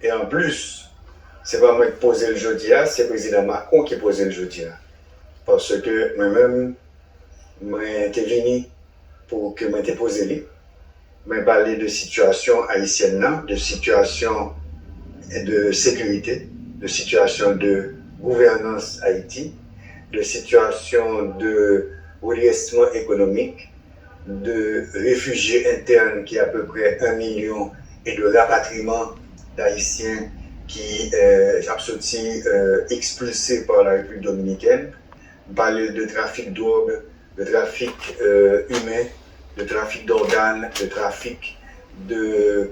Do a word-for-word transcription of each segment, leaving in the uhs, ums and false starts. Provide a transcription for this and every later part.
E anplis, se pa mwen ki poze l jodi a, se prezidan Macron ki poze l jodi a. Paske mwen menm, mwen te vini pou ke mwen te poze li. Mwen pale de sitiyasyon ayisyèn nan, de sitiyasyon de sekirite, de sitiyasyon de gouvènans Ayiti, de sitiyasyon de redresman ekonomik, de refijye entèn ki apeprè en milyon e de rapatriman d'Ayisyen ki euh, ap soti euh, ekspilse pa la Repiblik Dominikèn. M pale de trafik dwòg, de trafik euh, imen, de trafik dògàn, de trafik de,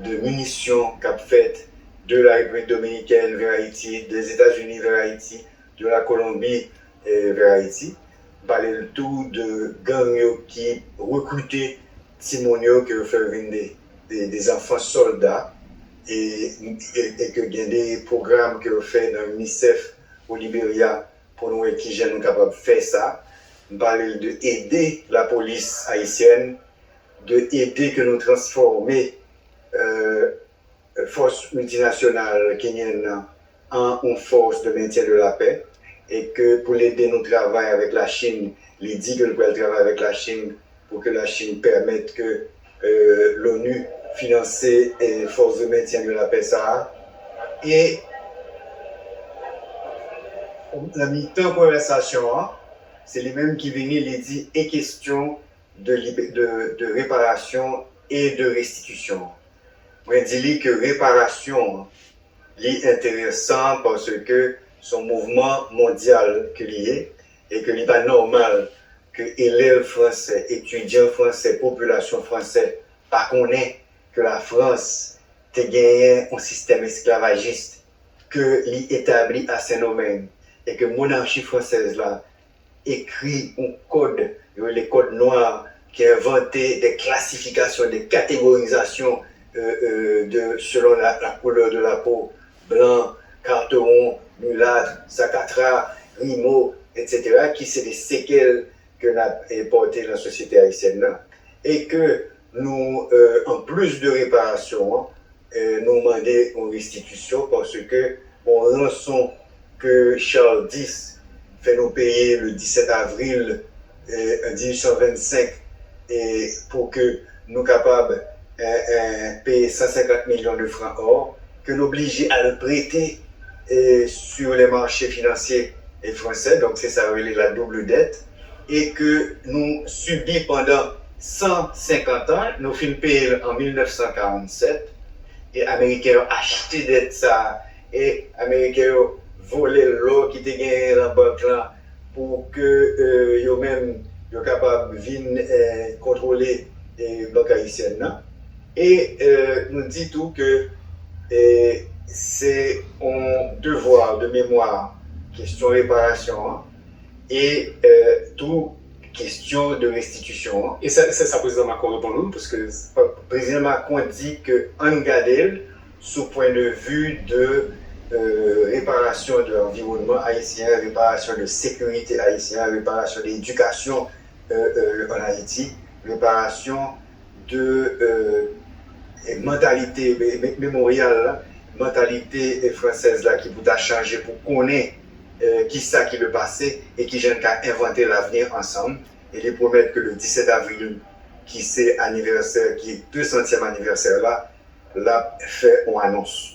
de minisyon k ap fèt de la Repiblik Dominikèn vè Ayiti, de Etazini vè Ayiti, de la Kolonbi eh, vè Ayiti. M pale l tou de gang yo ki rekrite timoun yo, ke yo fè yo vin de, de, de zanfan sòlda, e, e, e ke gen de pwogram ke yo fè nan UNICEF o Liberya pou nou wè kijan nou kapab fè sa. M pale l de ede lapolis ayisyèn, de ede ke nou transfòme euh, fòs miltinasyonal kenyèn nan an yon fòs de mentyen de lapè, e ke pou l ede nou travay avèk Lachin, li di ke l pral travay avèk Lachin pou ke Lachin pèmèt ke euh, l'ONU finanse eh, fòs de mentyen de lapè sa a. E nan mitan konvèsasyon an, se li menm ki vini, li di e kestyon de, de, de reparasyon e de restitisyon. Mwen di li ke reparasyon an, li enteresan paske se yon mouvman mondyal ke li ye e ke li pa nòmal ke elèv fransè, etidyan fransè, popilasyon fransè pa konnen ke Lafrans te genyen yon sistèm esklavajis ke li etabli a Sendomeng e ke monachi fransèz la ekri yon kòd, yo rele kòd nwa, ki envante de klasifikasyon, de kategorizasyon euh, euh, de, selon la, la couleur de la peau, blan, kartewon, milat, sakatra, grimo, etsetera, ki se de sekèl ke n ap eh, pòte nan sosyete ayisyèn nan. E ke nou, euh, anplis de reparasyon an, eh, nou mande yon restitisyon paske bon ranson ke Charles dis fè nou peye le disèt avril eh, mil uit san vennsenk eh, pou ke nou kapab eh, eh, peye san senkant milyon de fran or ke n oblije al prete eh, sur les marchés financiers eh, français, donk se sa yo rele la double dette, e ke nou sibi pandan san senkant an, nou fin peye l an mil nèf san karannsèt, e ameriken yo achte dèt sa a, e ameriken yo vòlè lò ki te genyen nan bank lan pou ke euh, yo menm yo kapab vin euh, kontwole euh, bank ayisyèn nan. E euh, nou di tou ke euh, se yon devwa de memwa, kestyon reparasyon an, e euh, tou kestyon de restitisyon an. E se sa prezidan Macron reponn nou, paske prezidan Macron di ke ann gade l sou pwen de vi de euh, reparasyon de anviwònman ayisyen, reparasyon de sekirite ayisyen, reparasyon de edikasyon euh, euh, an Ayiti, reparasyon de euh, mantalite memoryal la, mantalite fransèz la ki pou ta chanje pou konnen euh, kisa ki le pase e kijan n ka envante lavni ansanm. E li pwomèt ke le disèt avril, ki se anivèsè, ki de santyèm anivèsè la, l ap fè yon anons.